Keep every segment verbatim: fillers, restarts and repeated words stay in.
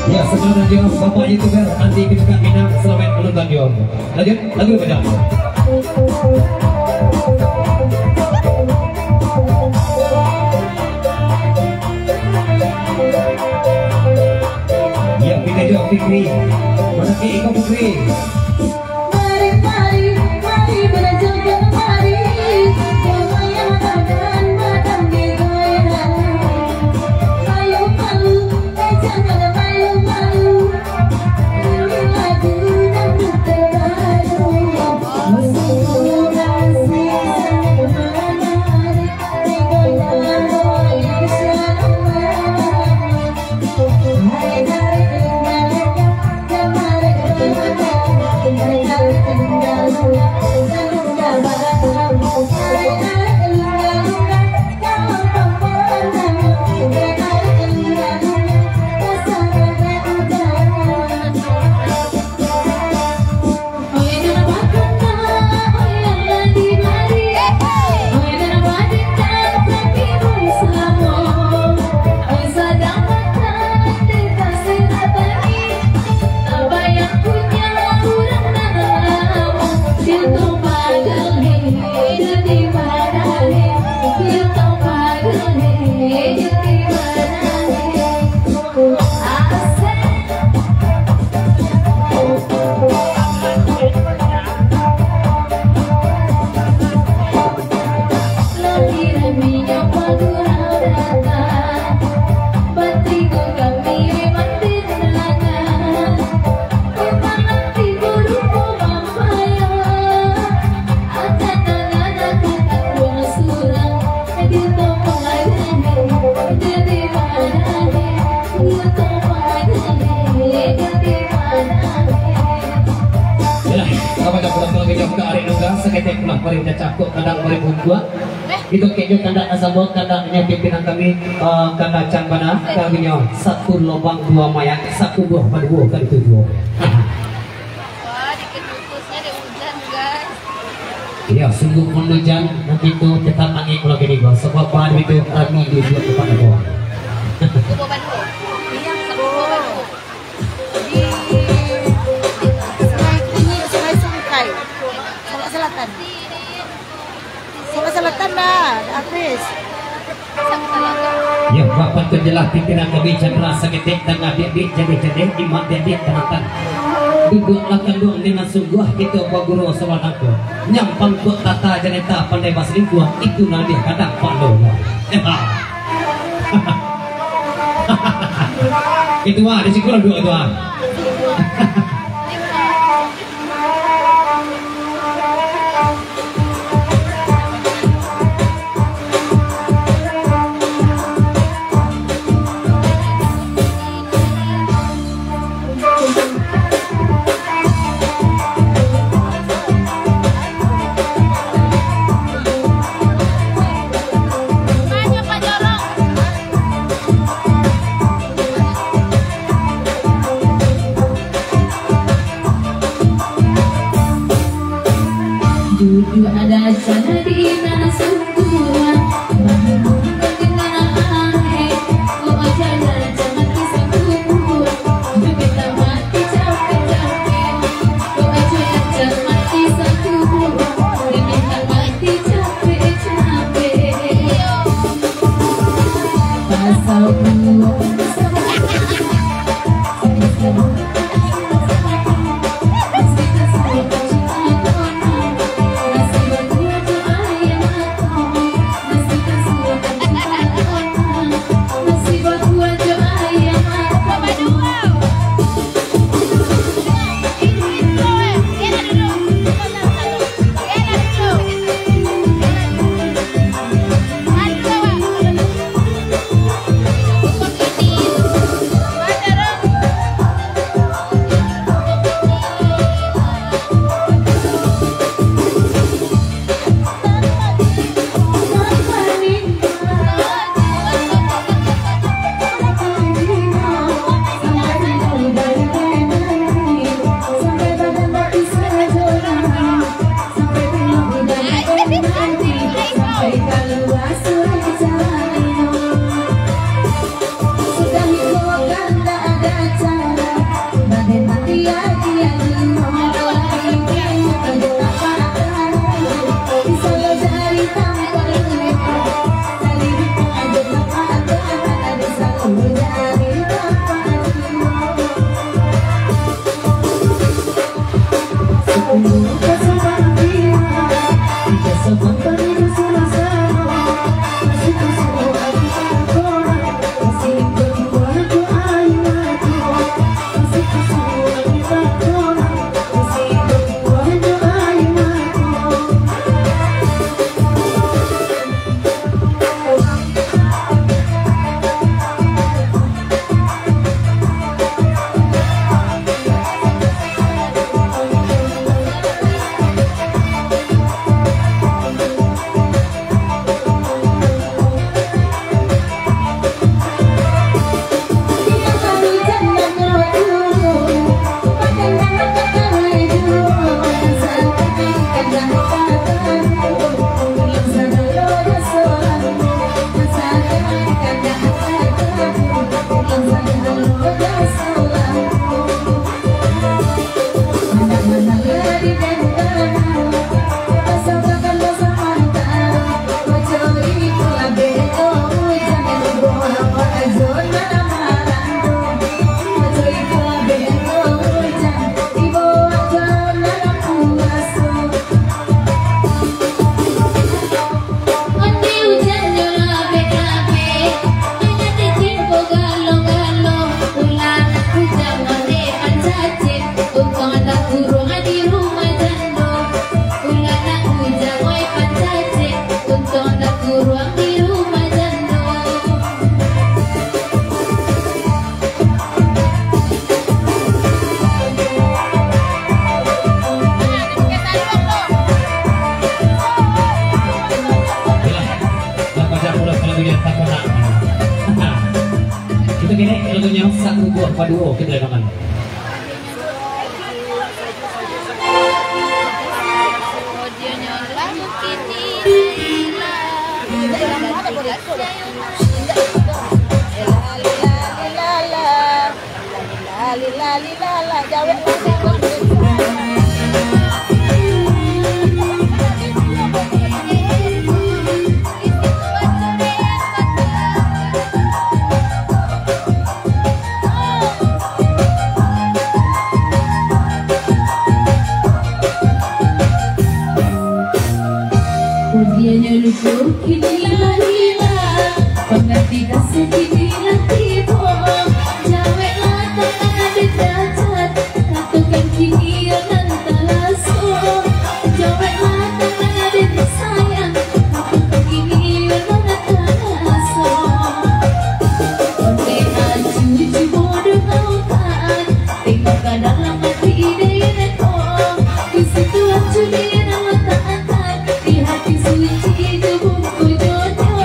Ya, saudara radio, Bapak YouTuber Andi Ketukan Minang, selamat menonton yo. Lanjut, lagu pada. Ya, kita juga Fikri. Mana Fikri? Iko Fikri. Mari, mari, mari belajar kemari. Goyang badan, badan digoyang. Malu-malu, eh, jangan malu-malu. Ini lagu dangdut terbaru. Musik asik, sangat menarik. Digoyang, goyang, selamat. Yalah, kawan-kawan, pulang-pulang kejap ka arek nungga, saketek pulang, mari cacak kok, kadang mari bungkuak. Itu kek jo kandak nasabok, kandaknyo pimpinan kami, eh, kandak cang bana, kami nyo satu lobang dua mayat, satu buah paduo ka ditujuah. Wah, dikit putusnya dek hujan, guys. Iya, sungguh pun hujan, begitu tetap angin kalau gini, bos. Sebab bahan itu kami di dua tempat, bos. Satu buah paduo. Iya, satu buah paduo. Di Sungai Kunyik, Sungai Sungkai, Solok Selatan. Solok Selatan dah, habis. Ya, bapak tu jelas pimpinan kami Chandra saketek tangah diak-diak jadeh-jadeh imak diak-diak tanatan. Duduaklah kanduang dengan sungguah kita baguru sawadangka. Nyampang kok tata janita pandai baselingkuh, itu nan dia kadang palo. Itu ah, di siku lah dua tu ah. Duduak aja di dalam sungkuan, bangun dengan ahai, kok aja lah jangan kisah kuburan, duduak mati capek-capek, kok aja lah jangan kisah kuburan, duduak mati capek-capek. Pasal buah, pasal buah. Buah paduo kito dangakan. Ujiannyo lucu, kini lah hilang, pangganti kasih kini lah tibo. Jaweklah tangan ado cacat, katokan kini yo nan talaso. Jaweklah tangan ado sayang, katokan kini yo nan talaso. Ondeh acu cubo doakan, tengok ka dalam ati den ko. Di situ acu den latakan, di hati suci jo bungku jonyo.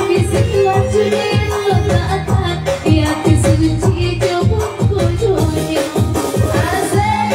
Di situ acu den latakan, di hati suci jo bungku jonyo. Asik.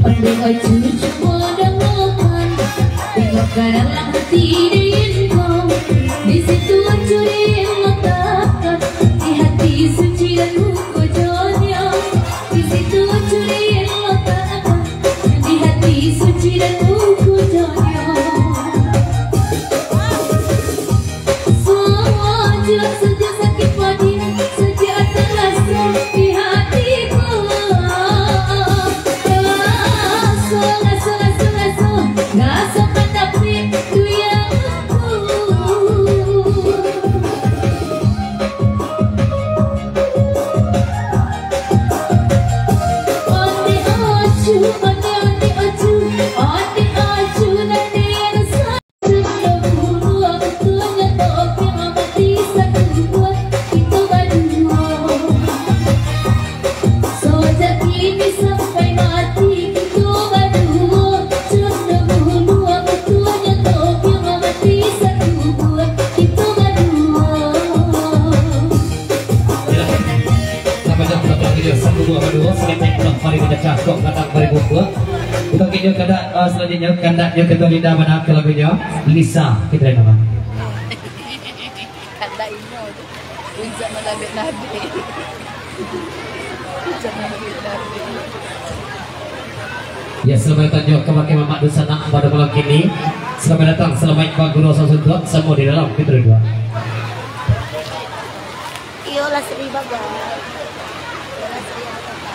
Ondeh acu cubo dangakan, tengok ka dalam ati den ko. Di situ acu den latakan, di hati suci dan bungku jonyo. Di situ acu den latakan, di hati suci dan bungku jonyo. Sajuak, sajuak sakik padi, sajuak talaso di hatiku. Sabanyak pulang video, satu, dua, baduo, seketek pulang, mari kita cakok, datang, mari bungkuak. Bukan video kandak, eh, selanjutnya, kandaknya Ketua Linda mana ke lagunya? Lisa, kita nama. Kandak inyo tu. Ijak malabek-labek. Ijak malabek-labek. Ya, selamat datang juga ka bakeh mamak dunsanak pada malam kini. Selamat datang, selamat Pak Guru Samsudin, semua di dalam, kita dua. Iyolah, Sri Bagas. Iyolah, Sri Bagas.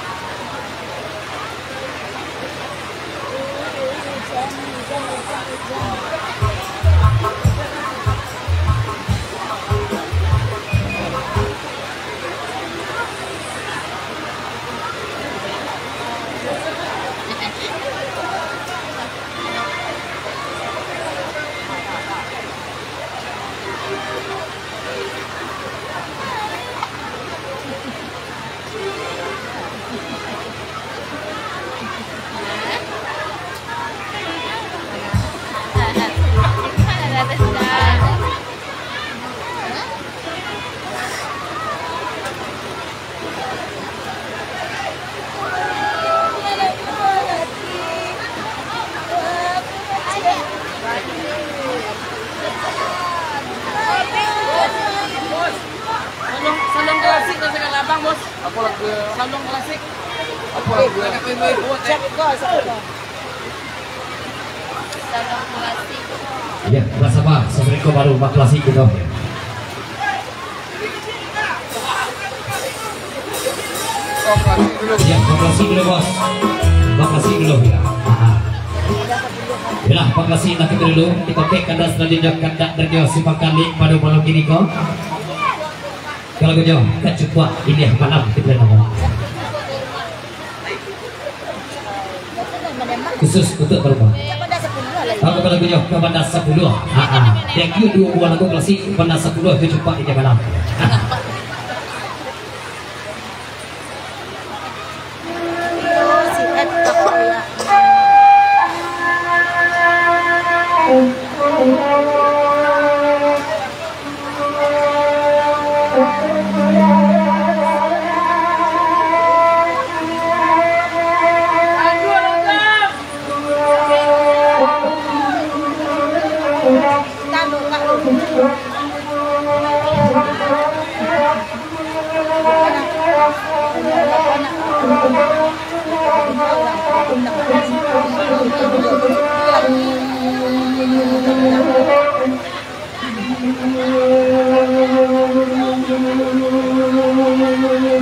Salon, salon klasik rasa kat labang, Bos. Apa lagu? Salon klasik. Apa lagu? Siap, go, siap, go. Salon klasik. Ya, rasa apa? Assalamualaikum, baru bak klasik gitu. Ya, bak klasik dulu, Bos. Bak klasik dulu, ya. Aha. Yalah, bak klasik lah kita dulu. Kita okekan dah selanjutnya kandak dari Nyo Simpang Kali pada malam kini ko. Kalau gitu, kacukuak ini malam kita nama. Khusus untuk baru. Apa lagunya? Ka Bandar Sapuluah. Ha, ha. Thank you, duo buah lagu klasik Bandar Sapuluah tu cepat di malam.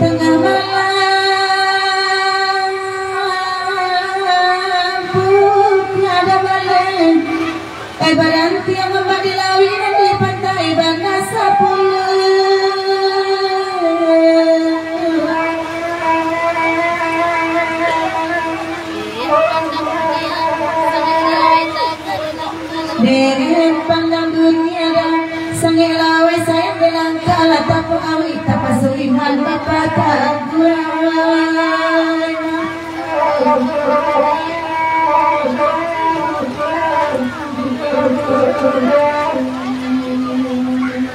Tangah malam, pukua ada baleh, eh, baranti mambadi lawi nan di pantai Bandar Sapuluah. Dek pandang dunia dah, sangek laweh sayang belangkah lah, tapuk awik tapasui malu patah gurai.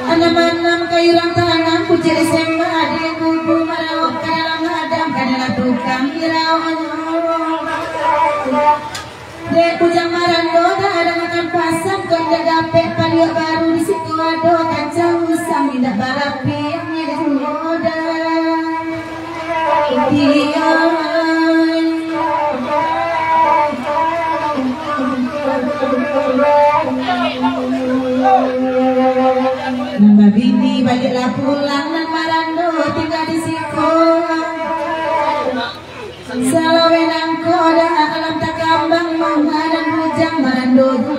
Anam-anam kayu rang tanam, pucuk sembah di kubu, marawak ka dalam hadang, ka dalam tukang dirawahnyo. Dek Bujang Marando, dah ada makan pasang, kok indak dapek paliak baru, di situ ado kancah usang, indak barapian, inyo juo dah. Iyo. Nan babini baliaklah pulang, nan marando tingga di siko. Salaweh nangko dah alam takambang, mama nan Bujang Marando.